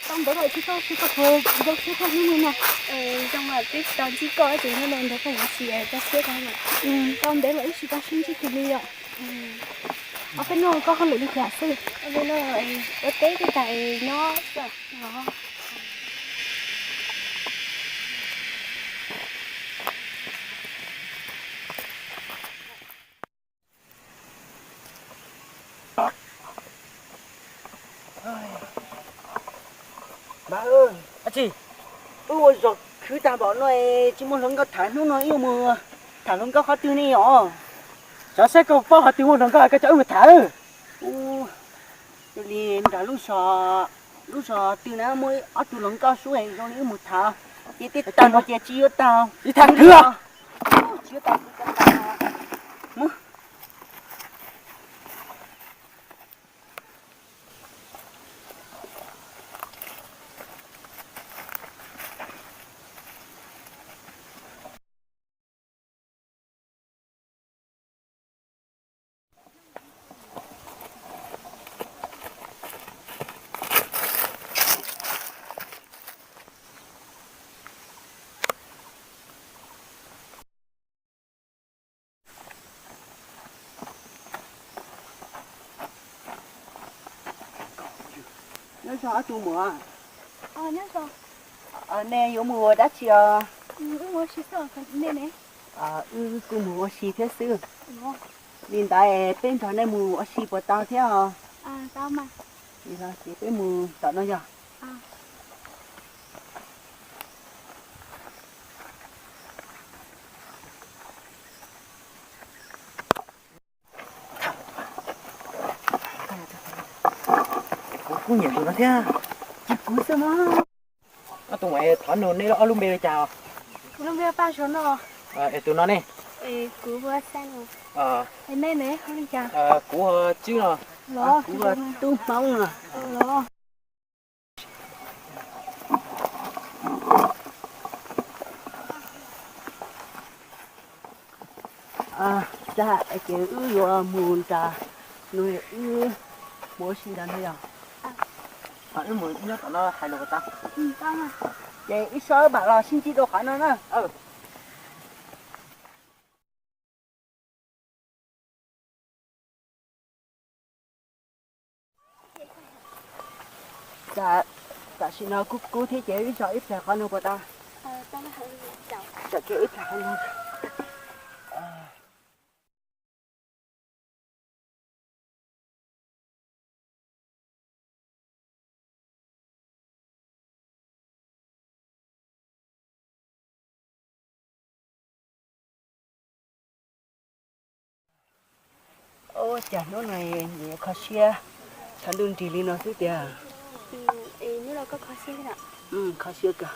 Tau ntev lawm tsis tau sib tau thuav zoo siab tag hnub no. Zoo mas twb tsis tau ntsib koj ces nyob no nrog koj ua si tau siab tag. Tau ntev lawm wb tsis tau sib ntsib kiag li yom. Ob peb hnub koj hauj lwm li cas xwb? Ua teb tej tas nyob xwb. Ab tsi, wb ua zog khwv tag npaum no tsis muaj hluas nkauj tham, hnub no wb mus tham hluas nkauj qhov twg ne os? Xyov saib koj paub qhov twg muaj hluas nkauj koj coj wb mus tham. Ua li nram lub zos, lub zos twg na muaj ob tug hluas nkauj sub zoo li wb mus tham, ces tej tag no ces tsis yuav tau. Ib tham khwv. Tsis yuav tau. Nyob zoo ob tug muam. Nej yuav mus ua dab tsi os? Wb kuj mus ua si thiab xwb. Li ntawd peb nrog nej mus ua si puas tau thiab os? Li no ces peb mus tom no yog. Kuv kuj nyiam tus no thiab. Ces kuv xwb mas. Ob tug muam, thov nug neb ob lub npe li cas? Kuv lub npe Paj Zog no. Es tus no ne? Kuv hu ua Xab no. Es nej ne, hu li cas? Kuv hu ua Tswb no. Los, kuv hu ua Tub Hmoob no. Los. Tag es ces wb yuav mus nram no, wb mus ua si nram no yog. Wb mus nyob tom no hais lus tau. Ces wb sawv mam los sib ntsib rau qhov no na. Tam sim no kuv kub thiab ces wb zov ib pliag qhov no puas tau? Zov kiag ib pliag qhov no. Ua cas hnub no nyiam kho siab, tshav ntuj nrig li no xwb tiag. Kho siab kawg.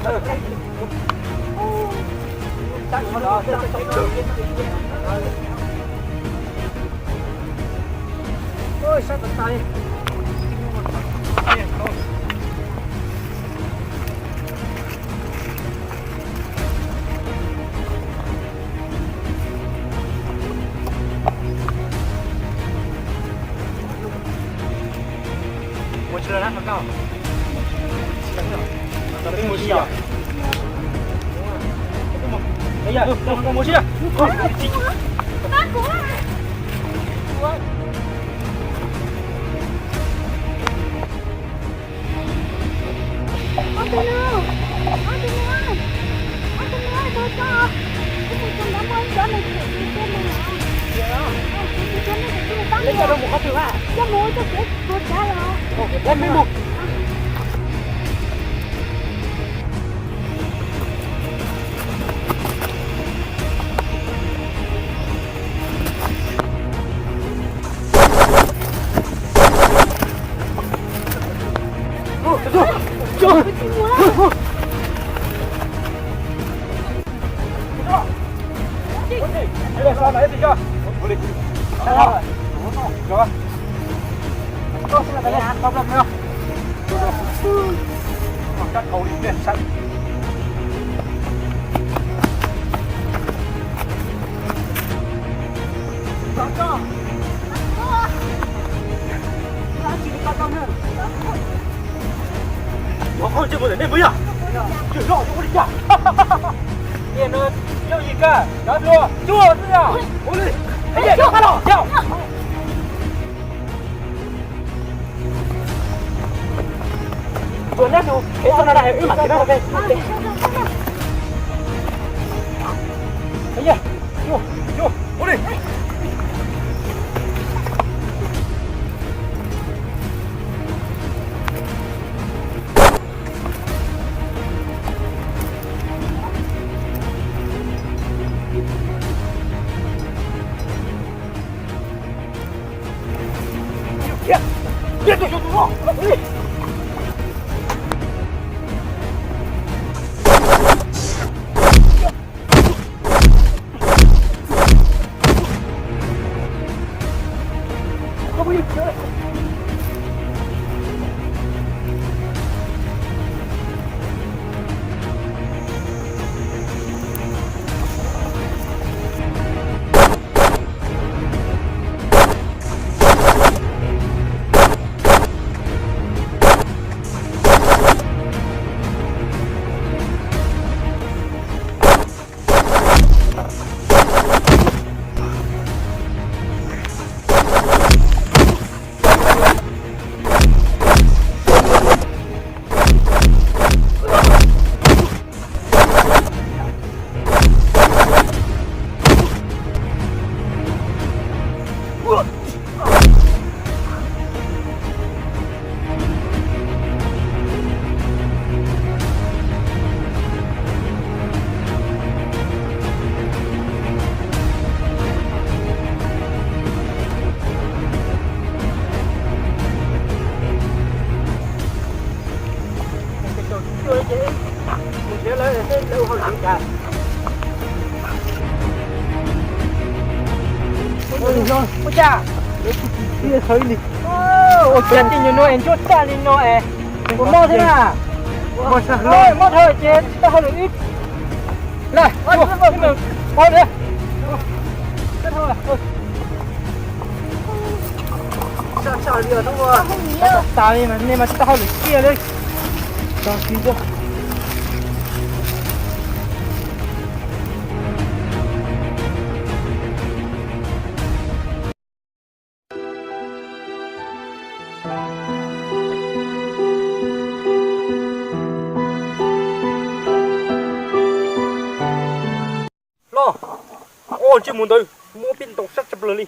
Ob tug nus, ob tug nus, ob tug nus, tos koj, kuv mus txog nrad muaj ib cov neeg phem Coj mus qhov twg a? Coj mus coj peb tua tsab los. Mus, mus. Ua qhov ntsej muag ntawm nej mus yog. Yog zoj ua li cas? Tias no yooj yim kawg, cov hluas, cuag xwb yog. Ua li, hais tias cov qab los yog. Tuaj nab tus, es txog no na, wb mam khiav nab tus. Hais tias, cuag, cuag, ua li. Ua cas? Ua cas tij nyuag no es ntsuab tag li no es? Puas mob thiab na? Mob dhau ces tsis tau hauj lwm ib. Lawm, ua li. Tas li mas nej mas tsis tau hauj lwm kiag li. Los, ob ntsej muag ntawd muab peb ntaus sab tshaj plaws li.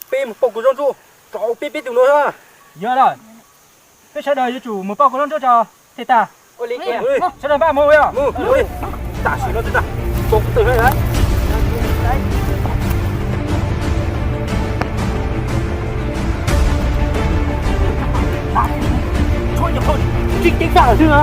Peb mus pauj kuv zaub ntsuab rau peb peb tus no. Yog lawm, peb sawv daws yuav tsum mus pauj kuv zaub ntsuab tso thiaj tag. Sawv daws npaj mus yog. Tam sim no twb tag, pauj kuv twg na. Tsib ceeb faj xwb na.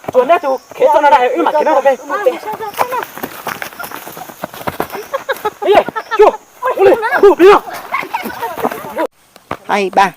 Tsuas neb tus khev txog no na, wb mam khev no peb. Ua li, hu plig no. Hai ba.